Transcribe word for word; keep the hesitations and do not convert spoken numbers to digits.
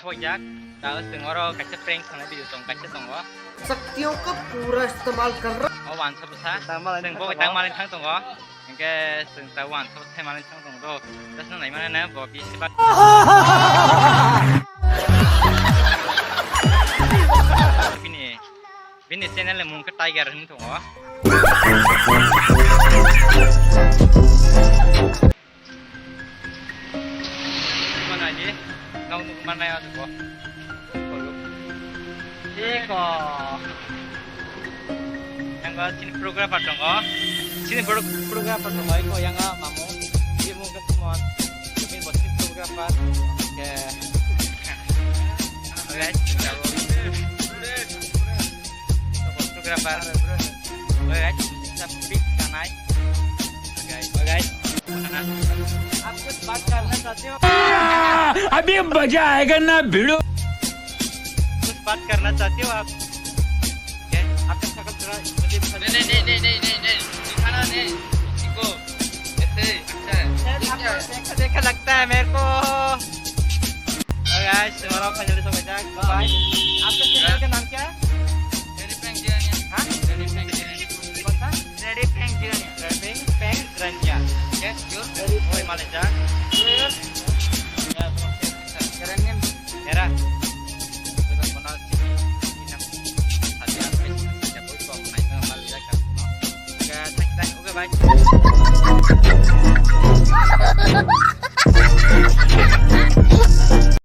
Sokjak, ta chwng oro kaisa prank khanai video tong, kaisa tongo. शक्तियों का पूरा इस्तेमाल कर रहा। O wansa bwsa, tang malai chwng bo tang malai thang tongo. Hingke chwng ta wansa bwsa malai thang tongo do. Jasno nai mane na bo bisi ba. Bini, bini channel ni mung khe Tiger hin tongo. Mana ye, nong nung mana ya tuh. Iko. Yang gua sini photographer dong, oh. Sini photographer dong, iko yang ah mamu. Dia mau ke semua. Kami buat sini photographer. Oke. Oke, photographer. Oke, guys, kita big kanai. Oke, oke, guys. Mana? आप कुछ बात करना चाहते हो? अभी मजा आएगा ना भिड़ो। कुछ बात करना चाहते हो आप? क्या? आपका शकल थोड़ा मुझे पसंद नहीं, नहीं, नहीं, नहीं, नहीं, नहीं, नहीं, नहीं। दिखाना नहीं, किसी को। ऐसे ही, अच्छा है। सर, ठीक आपको है। देखा, देखा लगता है मेरे को। Oke, guys, semua orang finally sampai, bye. आपका चैनल का नाम क्या है? Ready Prank Jirania. Hah? Ready Prank Jirania. Konsep? Ready Prank Jirania. Ready Prank Jirania. Oke, yuk. Oke, malah, Jack.